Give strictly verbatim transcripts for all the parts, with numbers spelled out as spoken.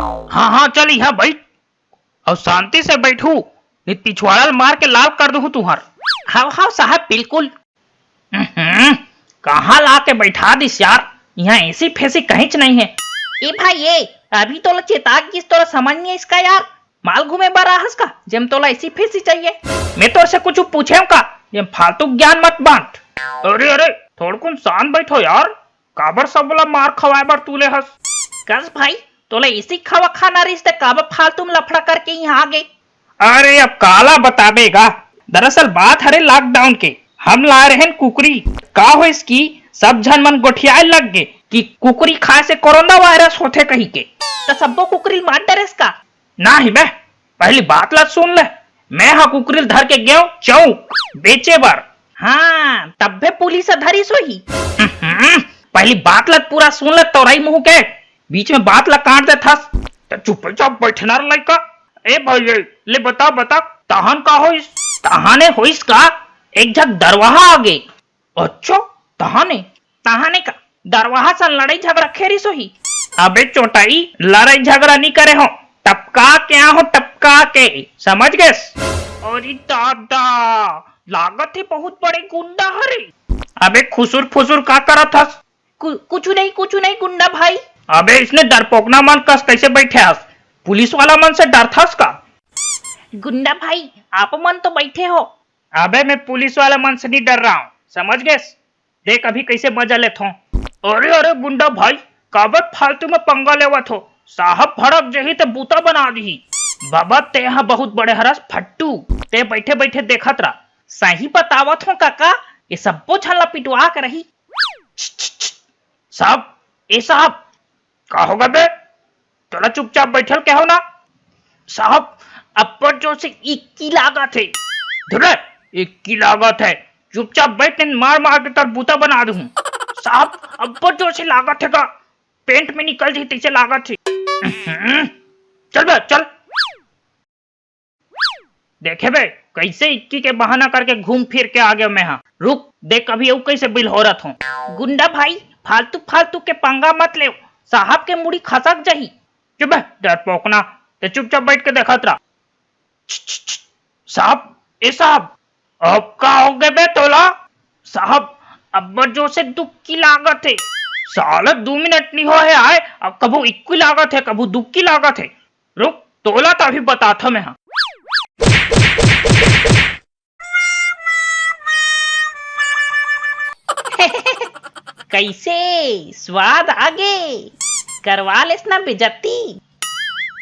हाँ हाँ, चल यहाँ बैठ, अउ शांति से बैठू, नहीं पिछवाड़ा ल मार के लाल कर दूहूँ तुहर। हाँ हाँ साहब, बिल्कुल। हम्म, कहाँ ला के बैठा दिस यार, यहाँ एसी फेसी कहीं च नहीं है। ए भाई ए, अभी तोला चेता गिस, तोला समझ नहीं इसका यार, माल घूमे बर आहस का, जेम तोला एसी फेसी चाहिए। मैं तोर से कुछ पूछे का, जेम फालतू ज्ञान मत बांट। अरे अरे, थोड़कुन शांत बैठो यार, काबर सबला मार खवाए बर तू ले हस? कस भाई, तोला एसी खावा खाना रहिस ते काबर फालतू में लफड़ा करके यहाँ आ गे? अरे अब काला बताबे गा, दरअसल बात हरे लॉकडाउन के, हम लाए रहेन कुकरी। का होइस कि सब झन मन गोठियाए लग गे कि कुकरी खाए से कोरोना वायरस होथे कही के। त सब्बो कुकरी ल मार डरेस का? नाही बे, पहली बात ला सुन ले, मैं हा कुकरी ल धर के गेंव चौक बेचे बर। हाँ, तब्बे पुलिस ह धरिस होही। हम्म, पहली बात ला पूरा सुन ले, तोरई मुंह के बीच में बात ला काट देथस। त चुपचाप बैठना रे लइका। ए भाई, ए, ले बता, बता, तहान का होइस? तहाने होइस का, एक झक दरवाहा आ गे। अच्छा, तहाने? तहाने का, दरवाहा सन लड़ाई झगड़ा खेरिस होही। अबे चोटाई, लड़ाई झगड़ा नी करे हो, टपका के आ हो, टपका के, समझ गेस? अरे दादा, लागत हे बहुत बड़े गुंडा हरे। अबे खुसुर फुसुर का करत हस? कु-, कुछु नहीं, कुछु नहीं गुंडा भाई। अबे इसने डरपोकना मन कस कैसे बैठे हस? पुलिस वाला मन से डरथस का? गुंडा भाई, आप मन तो बैठे हो। अबे मैं पुलिस वाला मन से नहीं डर रहा हूँ, समझ गेस? देख अभी कैसे मजा लेथो। अरे अरे गुंडा भाई, काबर फालतू में पंगा लेवत हो? साहब भड़क जही ते बूता बना दीही। बाबा ते हा बहुत बड़े हरस फट्टू, ते बैठे बैठे देखत रह। सही बतावत हो काका, ये सब्बो झन ला पिटवा के रही। छ, छ, छ, साहब, ए साहब, का होगे बे? तोला चुपचाप बैठल के हो ना? साहब, अब्बड़ जोर से इक्की लागत हे। धुरे, इक्की लागत हे। चुपचाप बैठ, नहीं मार मार के तोर बूता बना दूं। साहब, अब्बड़ जोर से लागत हे का? पेंट में निकल जाही तैसे लागत हे। हम्म, चल बे, चल। देखे बे, कैसे इक्की के बहाना करके घूम फिर के आ गयो मैं हा। रुक, देख अभी अउ कैसे बिलहोरत हो। गुंडा भाई, फालतू फालतू के पंगा मत लेव, साहब के मुड़ी खसक जाही। चुप बे, डरपोकना, ते चुपचाप बैठ के देखत रह। छ, छ, छ, साहब, ए साहब, अब का होगे बे तोला? साहब, अब्बड़ जोर से दुक्की लागत हे। साला दू मिनट नी होए हे आए, अब कभू इक्की लागत हे, कभू दुक्की लागत हे। रुक, तोला त अभी बताथो मैं हा। कैसे स्वाद आगे? करवा लेस ना बेजती।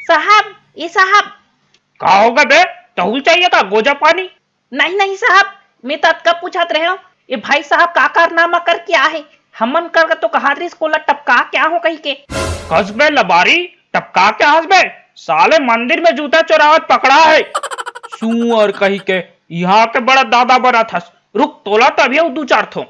साहब, ए साहब। का होगे बे? तहुल चाहिए का गोजा पानी? नहीं, नहीं साहब, मैं तो अतका पूछत रहेंव, ये भाई साहब का कारनामा करके आहे? हमन कर तो कहा रिस कोला टपका के आहूं कही के। कस बे लबारी, टपका के आहस बे? साले मंदिर में जूता चोरावत पकड़ा हे। सुअर कही के, यहाँ के बड़ा दादा बनत हस। रुक, तोला तभी अउ दू चार थो।